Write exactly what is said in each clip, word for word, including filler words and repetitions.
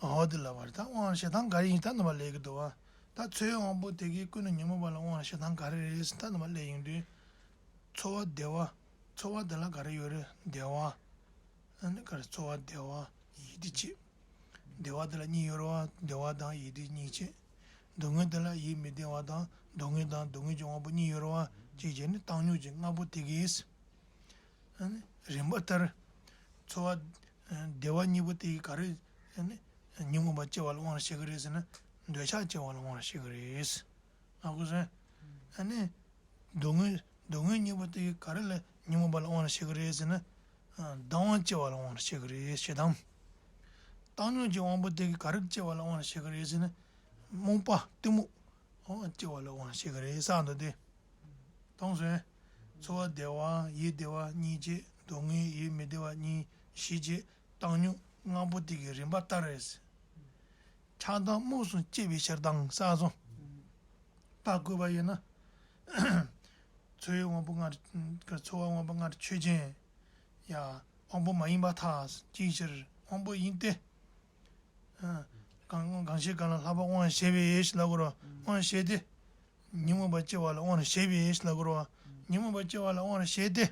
འོ་དེ་ལ་བར་ད་དབང་བྱེད་སྟངས་ག་རེ་ཡིན་ད་ནི་མ་ལས་ཀྱི་འདུག་བ། ད་འཚོ་བའི་དབང་པོ་དེ་གིས་ཀུན་ནས་ཉོན་མོངས་པ་ལ་དབང་བྱེད་སྟངས་ག་རེ་རེད་ད་ནི་མ་ལས་ཡིན་དུས། འཚོ་བ་བདེ་བ། འཚོ་བ་དེ་ལ་ག་རེ་ཡོད་རེད་བདེ་བ། ཨ་ནི་ག་རེ་འཚོ་བ་བདེ་བ་ཡིད་བདེ་བྱེད། བདེ་བ་དེ་ལ་གཉིས་ཡོད་རེད་བ་བདེ་བ་དང་ཡིད་བདེ་གཉིས་བྱེད། སྡུག་བསྔལ་དེ་ལ་ཡིད་མི་བདེ་བ་དང་སྡུག་བསྔལ་དང་སྡུག་བསྔལ་གྱི་དབང་པོ་གཉིས་ཡོད་རེད་བ་གཅིག་བྱས་ནས་བཏང་སྙོམས་ཀྱི་ལྔ་པོ་དེ་གིས། ཨ་ནི་རིམ་པ་ལྟར། འཚོ་བ། བདེ་བ་གཉིས་པོ་དེ་གིས་ག་རེ། ཨ་ནི། ཉོན་མོངས་པ་སྐྱེ་བ་ལ་དབང་བྱེད་ཀྱི་རེད་ཟེར་ན། འདོད་ཆགས་སྐྱེ་བ་ལ་དབང་བྱེད་ཀྱི་རེད། ཧ་གོ་སོང་། ཨ་ནི། སྡུག་བསྔལ། སྡུག་བསྔལ་གཉིས་པོ་དེ་གིས་ག་རེ་ལ་ཉོན་མོངས་པ་ལ་དབང་བྱེད་ཀྱི་རེད་ཟེར་ན། སྡང་བ་སྐྱེ་བ་ལ་དབང་བྱེད་ཀྱི་རེད་ཞེ་སྡང་། བཏང་སྙོམས་ཀྱི་དབང་པོ་དེ་གིས་ག་རེ་སྐྱེ་བ་ལ་དབང་བྱེད་ཀྱི་རེད་ཟེར་ན། རྨོངས་པ་གཏི་མུག་དབང་སྐྱེ་བ་ལ་དབང་བྱེད་ཀྱི་རེད་ས་འདུག་སྟེ། མཐོང་སོང་། འཚོ་བ་བདེ་བ་ཡིད་བདེ་བ་གཉིས་བྱས་སྡུག་བསྔལ་ཡིད་མི་བདེ་བ་གཉིས་བཞི་བྱས་བཏང་སྙོམས་ལྔ་པོ་དེ་གི་རིམ་པ་ལྟར་རེད། ཆགས་སྡང་རྨོངས་གསུམ་སྐྱེ་བའི་ཕྱིར་དང་ས་སོང་། རྟགས་བཀོད་པ་ཡིན་ན། འཚོ་བའི་དབང་པོ་ལྔ། འཚོ་བ་དབང་པོ་ལྔ་ཆོས་ཅན། ཡ། དབང་པོ་མ་ཡིན་པར་ཐལ། ཅིའི་ཕྱིར་དབང་པོ་ཡིན་ཏེ། གང་གང་ཞིག་གང་ལ་ལྷག་པར་དབང་བྱེད་པའི་ཞེས་ལབ་དགོས་རེད་བ། དབང་བྱེད་དེ། ཉོན་མོངས་པ་སྐྱེ་བ་ལ་དབང་བྱེད་པའི་ཞེས་ལབ་དགོས་རེད་བ། ཉོན་མོངས་པ་སྐྱེ་བ་ལ་དབང་བྱེད་དེ།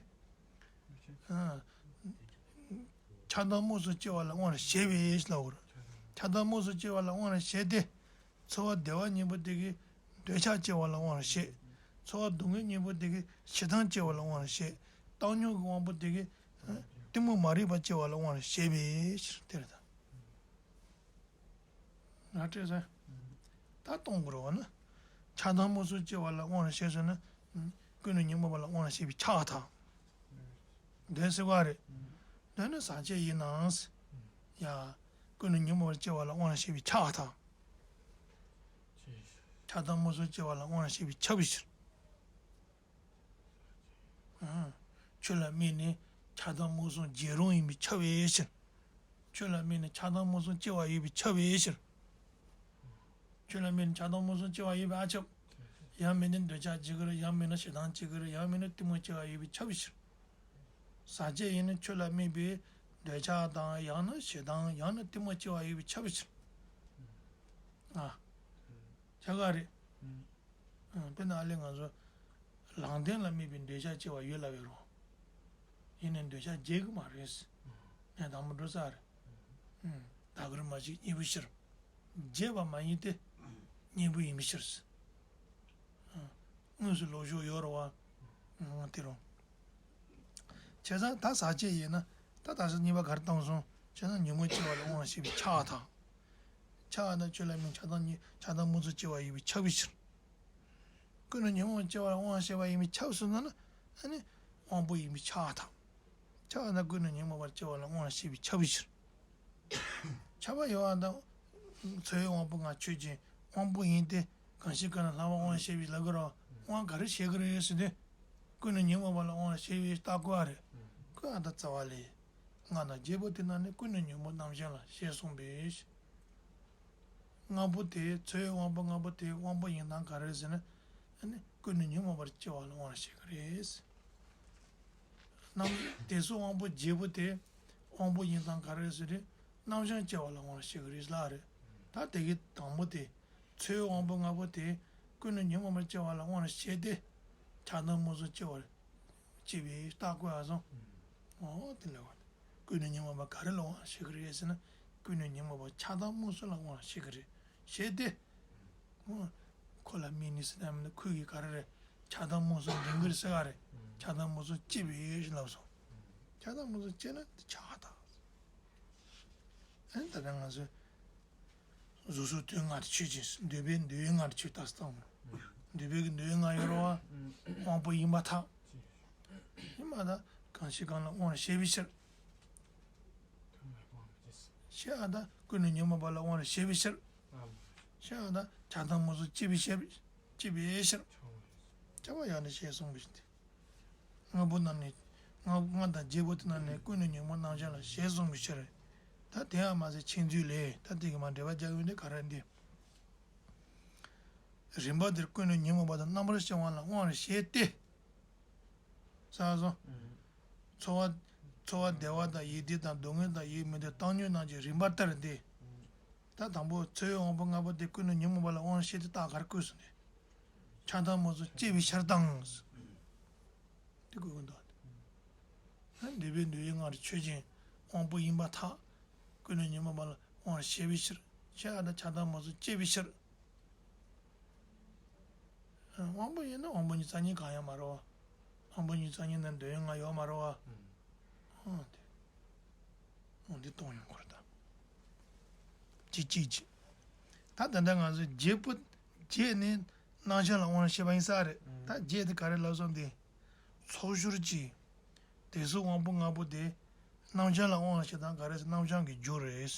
ཆགས་སྡང་རྨོངས་གསུམ་སྐྱེ་བ་ལ་དབང་བྱེད་པའི་ཞེས་ལབ་དགོས་རེད། ཆགས་སྡང་རྨོངས་གསུམ་སྐྱེ་བ་ལ་དབང་བྱེད་དེ། འཚོ་བ་བདེ་བ་གཉིས་པོ་དེ་གིས་འདོད་ཆགས་སྐྱེ་བ་ལ་དབང་བྱེད། འཚོ་བ་སྡུག་བསྔལ་གཉིས་པོ་དེ་གིས་ཞེ་སྡང་སྐྱེ་བ་ལ་དབང་བྱེད། བཏང་སྙོམས་ཀྱི་དབང་པོ་དེ་གིས་གཏི་མུག་མ་རིག་པ་སྐྱེ་བ་ལ་དབང་བྱེད་པའི་ཕྱིར་དེ་རེད་ད། ང་སྤྲད་ཟེར། ད་གཏོང་དགོས་རེད་བ་ན། ཆགས་སྡང་རྨོངས་གསུམ་སྐྱེ་བ་ལ་དབང་བྱེད་ཟེར་ན། ཀུན་ནས་ཉོན་མོངས་པ་ལ་དབང་བྱེད་པའི་ཆགས་དང་། འདོད་སྲེད་པ་རེད། འདོད་ནི་ཟག་བཅས་ཡིན་ནའང་། ཡ། ཀུན་ནས་ཉོན་མོངས་པར་སྐྱེ་བ་ལ་དབང་བྱེད་པའི་ཆགས་དང་། ཆགས་སྡང་རྨོངས་གསུམ་སྐྱེ་བ་ལ་དབང་བྱེད་པའི་ཁྱབ་པའི་ཕྱིར། ཆོས་ལ་དམིགས་ནས་ཆགས་སྡང་རྨོངས་གསུམ་བརྗེད་རུང་ཡིན་པས་ཁྱབ་པའི་ཕྱིར། ཆོས་ལ་དམིགས་ནས་ཆགས་སྡང་རྨོངས་གསུམ་སྐྱེ་བ་ཡོད་པས་ཁྱབ་པའི་ཕྱིར། ཆོས་ལ་དམིགས་ནས་ཆགས་སྡང་རྨོངས་གསུམ་སྐྱེ་བ་ཡོད་པས་ཨ་ཁྱབ། ཡང་མིན་ན་འདོད་ཆགས་སྐྱེ་གི་རེད། ཡང་མིན་ན་ཞེ་སྡང་སྐྱེ་གི་རེད། ཡང་མིན་ན་གཏི་མུག་སྐྱེ་བ་ཡོད་པས་ཁྱབ་པའི་ཕྱིར། ཟག་བཅས་ཡིན་ན་ཆོས་ལ་དམིགས་པའི་འདོད་ཆགས་དང་ཡང་ན་ཞེ་སྡང་ཡང་ན་གཏི་མུག་སྐྱེ་བ་ཡོད་པས་ཁྱབ་པའི་ཕྱིར། ཨ། ཆ་ག་རེད། དཔེར་ན་ཨ་ལས་ང་ཚོ་ལམ་བདེན་ལ་དམིགས་པའི་འདོད་ཆགས་སྐྱེ་བ་ཡོད་ལབ་ཡོད་རུང་། ཡིན་ནའི་འདོད་ཆགས་བརྗེད་ཀྱི་མ་རེད། ངས་དང་པོ་འགྲོ་ས་རེད། ད་གར་མ་ཞིག་གཉིས་པོ་ཕྱིར། བརྗེད་པ་མ་ཡིན་ཏེ། གཉིས་པོ་ཡིན་པའི་ཕྱིར། དངོས་སུ་ལོག་ཞུགས་ཡོད་རེད་བ། དེ་རུང་། བྱས་ཙང་ད་ཟག་བཅས་ཡིན་ན་ད་ད་ས་གཉིས་པ་ག་རེ་བཏང་སོང་བྱས་ན་ཉོན་མོངས་སྐྱེ་བ་ལ་དབང་བྱེད་པའི་ཆགས་དང་། ཆགས་དང་ཆོས་ལ་དམིགས་ཆགས་སྡང་གཉིས་ཆགས་སྡང་རྨོངས་གསུམ་སྐྱེ་བ་ཡིན་པས་ཁྱབ་པའི་ཕྱིར། ཀུན་ནས་ཉོན་མོངས་སྐྱེ་བ་ལ་དབང་བྱེད་པ་ཡིན་པས་ཁྱབ་སོང་ན་ཨ་ནི་དབང་པོ་ཡིན་པས་ཆགས་དང་། ཆགས་དང་ཀུན་ནས་ཉོན་མོངས་པར་སྐྱེ་བ་ལ་དབང་བྱེད་པས་ཁྱབ་པའི་ཕྱིར། ཁྱབ་པ་ཡོད་པ་དང་། འཚོ་བའི་དབང་པོ་ལྔ་ཆོས་ཅན། དབང་པོ་ཡིན་ཏེ། གང་ཞིག་གང་ལ་ལྷག་པར་དབང་བྱེད་པའི་ལབ་ཀྱི་རེད་བ། དབང་ག་རེ་བྱེད་ཀྱི་རེད་ཟེར་དུས། ཀུན་ནས་ཉོན་མོངས་པ་ལ་དབང་བྱེད་པའི་རྟགས་བཀོད་པ་རེད། ཀུན་ཨ་ད་རྩ་བ་ལས། ལྔ་དང་བརྒྱད་པོ་དེ་རྣམས་ནི་ཀུན་ནས་ཉོན་མོངས་རྣམ་གཞག་ལ་ཞེས་གསུངས་པས། ལྔ་པོ་དེ་འཚོ་བའི་དབང་པོ་ལྔ་པོ་དེ་དབང་པོ་ཡིན་སྟངས་ག་རེ་ཟེར་ན། ཨ་ནི་ཀུན་ནས་ཉོན་མོངས་པར་སྐྱེ་བ་ལ་དབང་བྱེད་ཀྱི་རེད། རྣམ། དེ་ཚོ་དབང་པོ་བརྗེ་པོ་དེ། དབང་པོ་ཡིན་སྟངས་ག་རེ་ཟེར་དུས། རྣམ་གཞག་སྐྱེ་བ་ལ་དབང་བྱེད་ཀྱི་རེད་ལབ་རེད། ད་དེ་གི་དང་པོ་དེ། འཚོ་བའི་དབང་པོ་ལྔ་པོ་དེ། ཀུན་ནས་ཉོན་མོངས་པར་སྐྱེ་བ་ལ་དབང་བྱེད་དེ། ཆགས་སྡང་རྨོངས་གསུམ་སྐྱེ་བར་སྐྱེ་བའི་རྟགས་བཀོད་པ་སོང་། འོ་དེ་ལས་བ། ཀུན་ནས་ཉོན་མོངས་པ་ག་རེ་ལ་དབང་བྱེད་ཀྱི་རེད་ཟེར་ན། ཀུན་ནས་ཉོན་མོངས་པ་ཆགས་སྡང་རྨོངས་གསུམ་ལ་དབང་བྱེད་ཀྱི་རེད་བྱས་ཏེ། ཁོ་ལ་དམིགས་ནས་ཟེར་ན་མིན་ན་ཁོ་གིས་ག་རེ་རེད། ཆགས་སྡང་རྨོངས་གསུམ་འདྲེན་གྱི་རེད་ཟེར་ག་རེད། ཆགས་སྡང་རྨོངས་གསུམ་སྐྱེ་བའི་ལབ་སོང་། ཆགས་སྡང་རྨོངས་གསུམ་སྐྱེ་ན་དེ་ཆགས་དང་། ཨ་ནི་ད་ལྟ་ང་ཚོས། གཟུགས་སོགས་དོན་ལྔ་དེ་ཆོས་ཅན། འདོད་པའི་འདོད་ཡུལ་ལྔ་དེ་ཆོས་རྟགས་སུ་བཏང་བ། འདོད་པའི་གི་འདོད་ཡུལ་ལྔ་ཡོད་རེད་བ། དབང་པོ་ཡིན་པར་ཐལ། ཡིན་པ་དང་གང་ཞིག་གང་ལ་དབང་བྱེད་པའི་ཕྱིར། ཞེས་ཨ་དང་ཀུན་ནས་ཉོན་མོངས་པ་ལ་དབང་བྱེད་པའི་ཕྱིར། ཞེས་ཨ་དང་ཆགས་སྡང་རྨོངས་གསུམ་སྐྱེ་བའི་ཕྱིར། སྐྱེ་བའི་ཕྱིར། ཁྱབ་པ་ཡང་ནི་ཞེས་གསུངས་པའི་ཕྱིར་ཏེ། ལྔ་པོ་རྣམས་ནི། ལྔ་ལྔ་དང་བརྒྱད་པོ་དེ་རྣམས་ནི་ཀུན་ནས་ཉོན་མོངས་རྣམ་གཞག་ལ་ཞེས་གསུངས་པའི་ཕྱིར། ད་དེ་ཡང་མ་ཟད་མཁྱེན་བརྩེ་ལས་ད་དེ་གི་མ་འགྲེལ་པ་རྒྱག་ཡོང་དུས་ག་རེ་འདི། རིམ་པ་འདིར་ཀུན་ནས་ཉོན་མོངས་པ་དང་རྣམ་པར་ཤེས་པ་ལ་དབང་བྱེད་དེ། ས་སོ། འཚོ་བ། འཚོ་བ་བདེ་བ་དང་ཡིད་བདེ་དང་སྡུག་བསྔལ་དང་ཡིད་མི་བདེ་བཏང་སྙོམས་རྣམས་ཀྱི་རིམ་པ་ལྟར་ཏེ། ད་དང་པོ་འཚོ་བའི་དབང་པོ་ལྔ་པོ་དེ་ཀུན་ནས་ཉོན་མོངས་པ་ལ་དབང་བྱེད་དེ་རྟགས་ག་རེ་བཀོད་སོང་ནས། ཆགས་སྡང་མོས་ཚུལ་སྐྱེ་བའི་ཕྱིར་དང་། དེ་བཀོད་ཀྱི་འདུག་ན་འདོད་པའི་འདོད་ཡུལ་ལྔ་རུ་ཆོས་ཅན། དབང་པོ་ཡིན་པར་ཐལ། ཀུན་ནས་ཉོན་མོངས་པ་ལ་དབང་བྱེད་པའི་ཕྱིར། ཆགས་དང་ཆགས་སྡང་མོས་ཚུལ་སྐྱེ་བའི་ཕྱིར། དབང་པོ་ཡིན་ན་དབང་པོ་ཉིད་རྩ་གཉིས་གང་ཡང་མ་རེད་བ། དབང་པོ་ཉིད་རྩ་གཉིས་ན་འདོད་ཡུལ་ལྔ་ཡོད་མ་རེད་བ། ཨང་དེ། འོ་འདི་གཏོང་ཡོང་དགོས་རེད་ད། གཅིག་གཅིག་གཅིག་ད་ད་ལྟ་ང་ཚོ་བརྒྱད་པོ། བརྒྱད་ནི་རྣམ་གཞག་ལ་དབང་བྱེད་པ་ཡིན་ས་རེད། ད་བརྒྱད་དེ་ག་རེ་ལབ་སོང་དེ། ཚོགས་སྦྱོར་གྱི། དེ་ཚོ་དབང་པོ་ལྔ་པོ་དེ། རྣམ་གཞག་ལ་དབང་བྱེད་སྟངས་ག་རེ་ཟེར། རྣམ་གཞག་གི་རྒྱུ་རེད།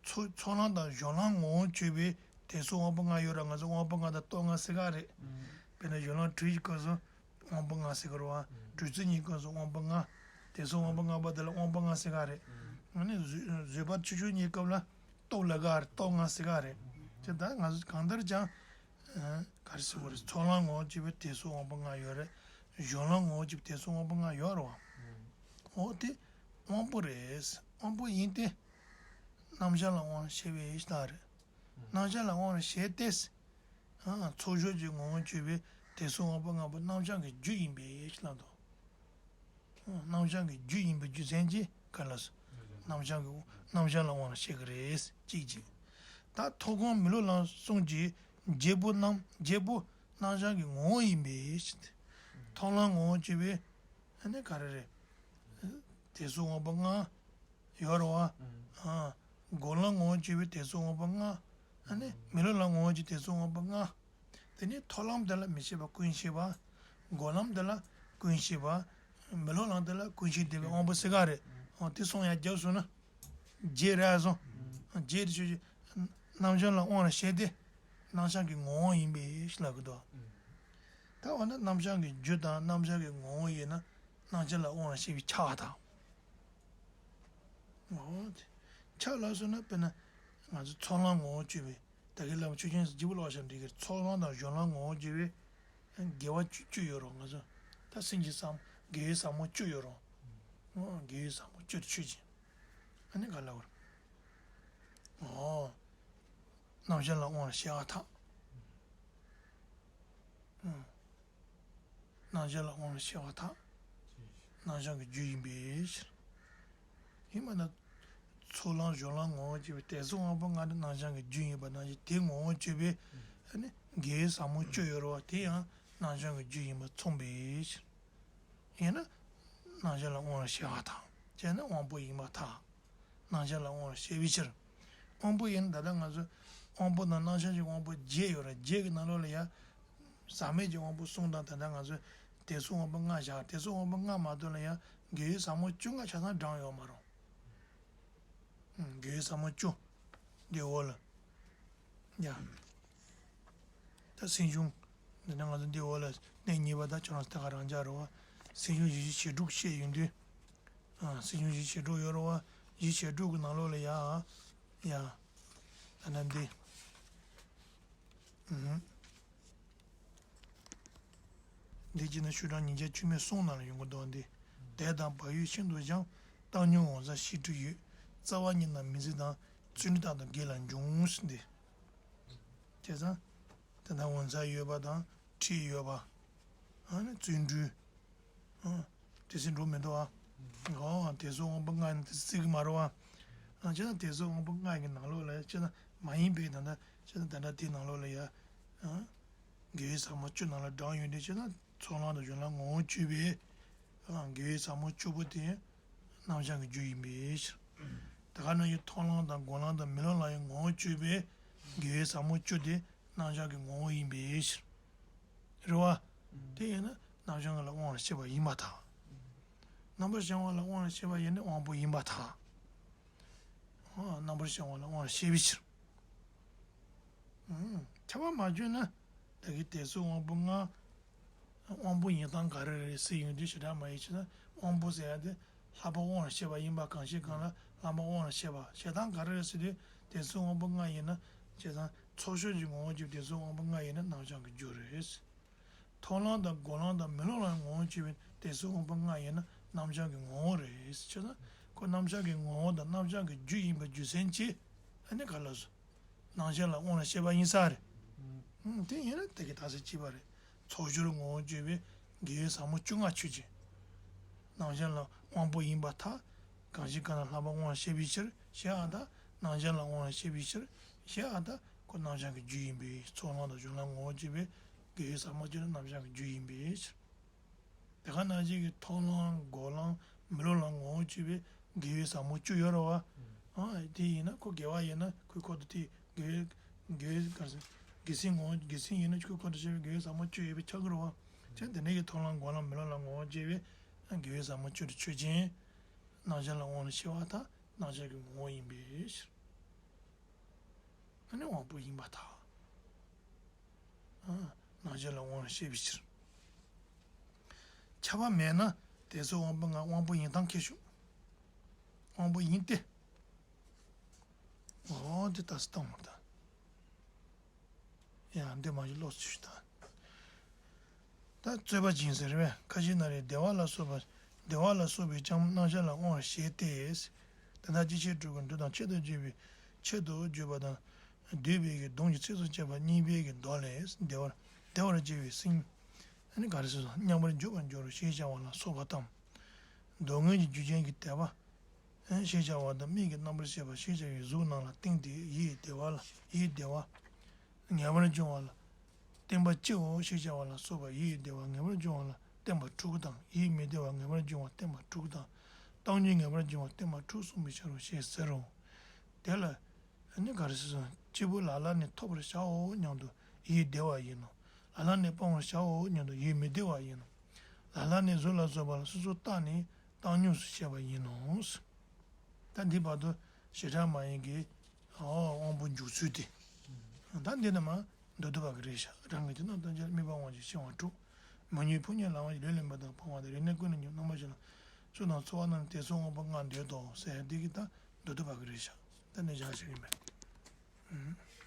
ཚོགས་ཚོགས་ལམ་དང་སྦྱོར་ལམ་ངོ་བོ་བཅུ་པའི་དེ་ཚོ་དབང་པོ་ལྔ་ཡོད་ར། ང་ཚོ་དབང་པོ་ལྔ་དང་སྟོབས་ལྔ་ཟེར་ག་རེད། དཔེར་ན་སྦྱོར་ལམ་དྲུག་གི་སྐབས་སུ་དབང་པོ་ལྔ་ཟེར་གི་རེད་བ། དྲུག་ཚོ་གཉིས་སྐབས་སུ་དབང་པོ་ལྔ། དེ་ཚོ་དབང་པོ་ལྔ་པོ་དེ་ལ་དབང་པོ་ལྔ་ཟེར་ག་རེད། ཨ་ནི་བཟོད་བཟོད་པ་ཆུང་ཆུང་གཉིས་སྐབས་ལ་སྟོབས་ལྔ་ག་རེད། སྟོབས་ལྔ་ཟེར་ག་རེད། དེ་ད་ང་ཚོ་གང་ལྟར་ཀྱང་། ག་རེ་ཟེར་དགོས་རེད། ཚོགས་ལམ་ངོ་བོ་བཅུ་པའི་དེ་ཚོ་དབང་པོ་ལྔ་ཡོད་རེད། སྦྱོར་ལམ་ངོ་བོ་བཅུ་པའི་དེ་ཚོ་དབང་པོ་ལྔ་ཡོད་རེད་བ། འོ་དེ་དབང་པོ་རེད། དབང་པོ་ཡིན་ཏེ། རྣམ་གཞག་ལ་དབང་བྱེད་པའི་རྟགས་རེད། རྣམ་གཞག་ལ་དབང་བྱེད་དེ། ཚོགས་སྦྱོར་གྱི་ངོ་བོ་བཅུ་པའི་དེ་ཚོ་དབང་པོ་ལྔ་པོ་རྣམ་གཞག་གི་རྒྱུ་ཡིན་པའི་ཕྱིར་ལ་དོ། རྣམ་གཞག་གི་རྒྱུ་ཡིན་པའི་རྒྱུ་མཚན་གྱིས་ག་ལ་སོ། རྣམ་གཞག་གི་རྣམ་གཞག་ལ་དབང་བྱེད་ཀྱི་རེད། གཅིག་གཅིག་ད་མཐོང་སྒོམ་མི་སློབ་ལམ་གསུམ་གྱི་བརྒྱད་པོ་རྣམ་བརྒྱད་པོ་རྣམ་གཞག་གི་ངོ་བོ་ཡིན་པའི་ཕྱིར། མཐོང་ལམ་ངོ་བོ་བཅུ་པའི་ཨ་ནི་ག་རེ་རེད། དེ་ཚོ་དབང་པོ་ལྔ། ཡོད་རེད་བ། ཨ། སྒོམ་ལམ་ངོ་བོ་བཅུ་པའི་དེ་ཚོ་དབང་པོ་ལྔ། ཨ་ནི་མི་སློབ་ལམ་ངོ་བོ་བཅུ་དེ་ཚོ་དབང་པོ་ལྔ། དེ་ནས་མཐོང་ལམ་དེ་ལ་མི་ཤེས་པ་ཀུན་ཤེས་པ། སྒོམ་ལམ་དེ་ལ་ཀུན་ཤེས་པ། མི་སློབ་ལམ་དེ་ལ་ཀུན་ཤེས་སྡེ་པའི་དབང་པོ་ཟེར་ག་རེད། ཨ། དེ་གསུམ་ཡར་བརྒྱབ་སོང་ན། བརྒྱད་རེད་སོང་། བརྒྱད་དེ་ཆོས་ཅན། རྣམ་གཞག་ལ་དབང་བྱེད་དེ། རྣམ་གཞག་གི་ངོ་བོ་ཡིན་པའི་ཕྱིར་ལབ་ཀྱི་འདུག་ད་འོ་ན་རྣམ་གཞག་གི་རྒྱུ་དང་རྣམ་གཞག་གི་ངོ་བོ་ཡིན་ན། རྣམ་གཞག་ལ་དབང་བྱེད་པའི་ཆགས་དང་། འོ་དེ། ཆགས་ལ་སོགས་ན་དཔེར་ན། ང་ཚོ་ཚོགས་ལམ་ངོ་བོ་བཅུ་པའི། ད་གིན་ལམ་ཆོས་ཅན་སུ་ལྗིད་པོ་ལོག་བྱ་འགྲིག་གི། ཚོགས་ལམ་དང་སྦྱོར་ལམ་ངོ་བོ་བཅུ་པའི། དགེ་བ་བཅུ་བཅུ་ཡོད་རོགས་ང་ཚོ། ད་སེམས་ཀྱི་ཟབ་དགེ་བའི་ཟབ་མོ་བཅུ་ཡོད་རོགས། འོ་དགེ་བའི་ཟབ་མོ་བཅུ་དེ་ཆོས་ཅན། ཨ་ནི་ག་ལ་བར། འོ། རྣམ་གཞག་ལ་དབང་བྱེད་པར་ཐལ། རྣམ་གཞག་ལ་དབང་བྱེད་པར་ཐལ། རྣམ་གཞག་གི་རྒྱུ་ཡིན་པའི་ཕྱིར། ཡིན་པ་ན། ཚོགས་ལམ་སྦྱོར་ལམ་ངོ་བོ་བཅུ་པའི་དེ་ཚོ་དབང་པོ་ལྔ་ནི་རྣམ་གཞག་གི་རྒྱུ་ཡིན་པ་ནང་བཞིན་དེ་ངོ་བོ་བཅུ་པའི། ཨ་ནི་དགེ་བའི་ཟབ་མོ་བཅུ་ཡོད་རེད་བ། དེ་ཡང་རྣམ་གཞག་གི་རྒྱུ་ཡིན་པ་མཚུངས་པའི་ཕྱིར། ཡིན་ན། རྣམ་གཞག་ལ་དབང་བྱེད་པར་ཐལ། བྱས་ན་དབང་པོ་ཡིན་པར་ཐལ། རྣམ་གཞག་ལ་དབང་བྱེད་པའི་ཕྱིར། དབང་པོ་ཡིན་ད་ལྟ་ང་ཚོ། དབང་པོ་དང་རྣམ་གཞག་གི་དབང་པོ་བརྒྱད་ཡོད་ར། བརྒྱད་ཀྱི་ནང་ལོགས་ལ་ཡ། ཟག་མེད་ཀྱི་དབང་པོ་གསུམ་དང་ད་ལྟ་ང་ཚོ། དེ་ཚོ་དབང་པོ་ལྔ་བཞག་དེ་ཚོ་དབང་པོ་ལྔ་མ་གཏོགས་ལ་ཡ། དགེ་བའི་ཟབ་མོ་བཅུ་ལྔ་ཆ་ཚང་བགྲངས་ཡོད་མ་རུང་། དགེ་བའི་ཟབ་མོ་བཅུ། འདི་འོག་ལ། ཡ། ད་སེམས་བྱུང་། འདི་ནས་ང་ཚོ་འདི་འོག་ལ་གནས་གཉིས་པ་ད་ཁྱོད་རང་ད་ག་རང་འཇགས་རེད་བ། སེམས་བྱུང་བཞི་བཞི་བྱེད་དྲུག་བཤད་ཡོང་དུས། ཨ། སེམས་བྱུང་བཞི་བྱེད་དྲུག་ཡོད་རེད་བ། བཞི་བྱེད་དྲུག་གི་ནང་ལོགས་ལ་ཡ། ཡ། ད་ནི་འདི། ཨུམ། འདི་གཅིག་ནི་ཆོས་གྲགས་ཉིས་བརྒྱ་བཅུ་མེད་གསུམ་ནང་ལ་ཡོང་གི་འདུག་འདི། འདས་དང་བག་ཡོད་ཤིན་ཏུ་སྦྱངས། བཏང་སྙོམས་འོང་ས་ཤེས་སྒྲིབ་ཡོད། རྩ་བ་ཉིད་ན་མི་འཛིན་དང་། བརྩོན་འགྲུས་རྟག་ཏུ་དགེ་ལ་འབྱུང་། ཟེར་འདི། བྱས་ཙང་། དེ་ན་འོང་ས་ཡོད་པ་དང་ཁྲིད་ཡོད་པ། ཨ་ནི་བརྩོན་འགྲུས། ཨ། དེ་སྲིད་འགྲོ་མི་འདུག་ཨ། ཨོ་དེ་ཚོ་དབང་པོ་ལྔ་ཡིན་ན་དེ་སྲིད་ཀྱི་མ་རེད་བ། ཨ། བྱས་ན་དེ་ཚོ་དབང་པོ་ལྔ་ཡི་ནང་ལོགས་ལ་བྱས་ན་མ་ཡིན་པའི་ད་ལྟ་བྱས་ན་ད་ལྟ་དེའི་ནང་ལོགས་ལ་ཡ། ཨ། དགེ་བའི་ཟབ་མོ་བཅུ་ནང་ལ་བགྲངས་ཡོད་དེ་བྱས་ན་ཚོགས་ལམ་དང་སྦྱོར་ལམ་ངོ་བོ་བཅུ་པའི། ཨ། དགེ་བའི་ཟབ་མོ་བཅུ་པོ་དེ་རྣམ་གཞག་གི་རྒྱུ་ཡིན་པའི་ཕྱིར། ད་ག་ནང་བཞིན་མཐོང་ལམ་དང་སྒོམ་ལམ་དང་མི་སློབ་ལམ་ཡི་ངོ་བོ་བཅུ་པའི་དགེ་བའི་ཟབ་མོ་བཅུ་དེ་རྣམ་གཞག་གི་ངོ་བོ་ཡིན་པའི་ཕྱིར། རེད་བ། དེ་ཡིན་ན་རྣམ་གཞག་ལ་དབང་བྱེད་པ་ཡིན་པར་ཐལ། རྣམ་པར་ཤེས་པ་ལ་དབང་བྱེད་པ་ཡིན་ན་དབང་པོ་ཡིན་པར་ཐལ། ཨ། རྣམ་པར་ཤེས་པ་ལ་དབང་བྱེད་པའི་ཕྱིར། ཨང་། ཁྱབ་པ་མ་བརྗོད་ན། ད་གིན་དེ་ཚོ་དབང་པོ་ལྔ། དབང་པོ་ཡིན་སྟངས་ག་རེ་རེད་ཟེར་ཡོང་དུས་ཞེ་དྲག་མ་ཡིན་ཕྱིར་ན་དབང་པོ་ཟེར་ཡ་དེ་ལྷག་པར་དབང་བྱེད་པ་ཡིན་པ་གང་ཞིག་གང་ལ་ལྷག་པར་དབང་བྱེད་པ་བྱེད་སྟངས་ག་རེ་རེད་ཟེར་དུས་དེ་ཚོ་དབང་པོ་ལྔ་ཡིན་ན་བྱེད་སྟངས་ཚོགས་སྦྱོར་གྱི་ངོ་བོ་བརྒྱད་དེ་ཚོ་དབང་པོ་ལྔ་ཡིན་ན་རྣམ་གཞག་གི་རྒྱུ་རེད། མཐོང་ལམ་དང་སྒོམ་ལམ་དང་མི་སློབ་ལམ་ངོ་བོ་བྱེད་པའི་དེ་ཚོ་དབང་པོ་ལྔ་ཡིན་ན་རྣམ་གཞག་གི་ངོ་བོ་རེད་ཟེར་ན། ཁོ་རྣམ་གཞག་གི་ངོ་བོ་དང་རྣམ་གཞག་གི་རྒྱུ་ཡིན་པའི་རྒྱུ་མཚན་གྱིས་ཨ་ནི་ག་ལ་སོ། རྣམ་གཞག་ལ་དབང་ལ་བཤད་པ་ཡིན་ས་རེད། ཨུམ། དེ་ཡིན་ན་དེ་གི་རྟགས་གསལ་གཅིག་པ་རེད། ཚོགས་སྦྱོར་ངོ་བོར་གྱུར་པའི་དགེ་བའི་ཟབ་མོ་བཅུ་ལྔ་ཆོས་ཅན། རྣམ་གཞག་ལ་དབང་པོ་ཡིན་པར་ཐལ། གང་ཞིག་གང་ལ་ལྷག་པར་དབང་ལ་བཤད་པའི་ཕྱིར་ཞེས་ཨ་ད། རྣམ་གཞག་ལ་དབང་ལ་བཤད་པའི་ཕྱིར་ཞེས་ཨ་ད། ཁོ་རྣམ་གཞག་གི་རྒྱུ་ཡིན་པས། ཚོགས་ལམ་དང་སྦྱོར་ལམ་ངོ་བོར་གྱུར་པའི་དགེ་བའི་ཟབ་མོ་བཅུ་ནི་རྣམ་གཞག་གི་རྒྱུ་ཡིན་པའི་ཕྱིར། དེ་ག་ནང་བཞིན་གྱི་ཐོབ་ལམ་འགོག་ལམ་མི་སློབ་ལམ་ངོ་བོར་གྱུར་པའི་དགེ་བའི་ཟབ་མོ་བཅུ་ཡོད་རེད་བ། ཨ་དེ་ཡིན་ན་ཁོ་དགེ་བ་ཡིན་ན་ཁོའི་ཁོ་ཏོ་དེ་དགེ་བའི་དགེ་བའི་ག་རེ་ཟེར། དགེ་སེམས་ངོ་བོ་དགེ་སེམས་ཡིན་ན་ཁོའི་ཁོ་ཏོ་བྱས་པའི་དགེ་བའི་ཟབ་མོ་བཅུ་ཡོད་པའི་ཆ་གི་རེད་བ། བྱས་དེ་ནས་ཀྱི་ཐོབ་ལམ་འགོག་ལམ་མི་སློབ་ལམ་ངོ་བོར་གྱུར་པའི་དགེ་བའི་ཟབ་མོ་བཅུ་དེ་ཆོས་ཅན། རྣམ་གཞག་ལ་དབང་ལ་བཤད་པར་ཐལ། རྣམ་གཞག་གི་ངོ་བོ་ཡིན་པའི་ཕྱིར། ཨ་ནི་དབང་པོ་ཡིན་པར་ཐལ། ཨ། རྣམ་གཞག་ལ་དབང་ལ་བཤད་པའི་ཕྱིར། ཁྱབ་པ་མེད་ན་དེ་ཚོ་དབང་པོ་ལྔ་དབང་པོ་ཡིན་སྟངས་ཁྱེར་ཤོག་དབང་པོ་ཡིན་ཏེ། འོ་དེ་ལྟ་སུ་བཏང་མ་ད། ཡང་འདི་མ་གཞི་ལོག་ཅིག་ཞུ་ད། ད་རྩོད་པ་སྦྱིན་ཟེར་བས་ཁ་ཅིག་ན་རེ་བདེ་བ་ལ་སོགས་པ། བདེ་བ་ལ་སོགས་པས་ཀྱང་རྣམ་གཞག་ལ་དབང་བ་བཞེད་དེ། དེ་དག་ཅི་ཕྱིར་སྤྲོས་དགོས་འདུ་དང་ཆེད་དུ་བརྗོད་པའི་ཆེད་དུ་བརྗོད་པ་དང་། འདུས་པའི་གི་སྡོམ་གྱི་ཚིགས་སུ་བཅད་པ་གཉིས་པའི་གི་མདོ་ལས་བདེ་བར་བདེ་བར་སྐྱེ་བའི་སེམས། ཨ་ནི་ག་རེ་ཟེར་སོང་མཉམ་པར་འཇུག་པར་འགྱུར་རོ་ཞེས་བྱ་བ་ལ་སོགས་པ་དང་། མདོ་སྔོན་གྱི་རྒྱུ་ཅན་གྱི་དད་པ། ཞེས་བྱ་བ་དང་མིག་གི་རྣམ་པར་ཤེས་པ་ཞེས་བྱ་བའི་གཟུགས་རྣམས་ལ་བརྟེན་ཏེ་ཡིད་བདེ་བ་ལ་ཡིད་བདེ་བ། ངེས་པར་འབྱུང་བ་ལ་བརྟེན་པ་སྤྱིའོ་ཞེས་བྱ་བ་ལ་སོགས་པ་ཡིད་བདེ་བ་ངེས་པར་འབྱུང་བ་ལ་བརྟེན་པ་དྲུག་དང་ཡིད་མི་བདེ་བ་ངེས་པར་འབྱུང་བ་བརྟེན་པ་དྲུག་དང་། སྟོང་ཉིད་ངེས་པར་འབྱུང་བ་བརྟེན་པ་དྲུག་གསུངས་པའི་ཕྱིར་རོ་ཞེས་ཟེར་རོ། དེ་ལ་ནི་ག་རེ་ཟེར་སོང་སྐྱེས་བུ་ལ་ལ་ནི་ཐོབ་པར་བྱའོ་སྙམ་དུ་ཡིད་བདེ་བ་ཡིན་ནོ། ལ་ལ་ནི་སྤང་བར་བྱའོ་སྙམ་དུ་ཡིད་མི་བདེ་བ་ཡིན་ནོ། ལ་ལ་ནི་གཟུགས་ལ་སོགས་པ་ལ་སོ་སོར་བརྟགས་ནས་བཏང་སྙོམས་སུ་བྱས་པ་ཡིན་ནོ། ད་འདི་བར་དུ་བྱེ་བྲག་སྨྲ་བའི་གི་ཨོ་དབང་པོ་འཇུག་ཚུལ་དེ། ད་འདི་ནི་མ་མདོ་སྡུད་པ་གི་རེད་ཤག་རང་གི་དེ་རྣམས་ཐམས་ཅད་དམིགས་པ་དབང་ཞིང་བྱིང་བ་དྲུག་མ་རྙེད་ཕུང་ཉེ་ལ་དབང་ཞིང་ལུས་ལེན་པ་དང་སྤང་བ་དང་རིག་གནས་ཀུན་ནས་ཉོན་རྣམ་པ་བཞི་ལ་ཚུལ་དང་ཚོར་བ་རྣམས་དེ་ཚོ་དབང་པོ་ལྔ་འདོད་དོ་ཟེར་འདི་གི་ད་མདོ་སྡུད་པ་གི་རེད་ཤག་ད་འདི་བཞག་ཞིག་ཡིན་པས།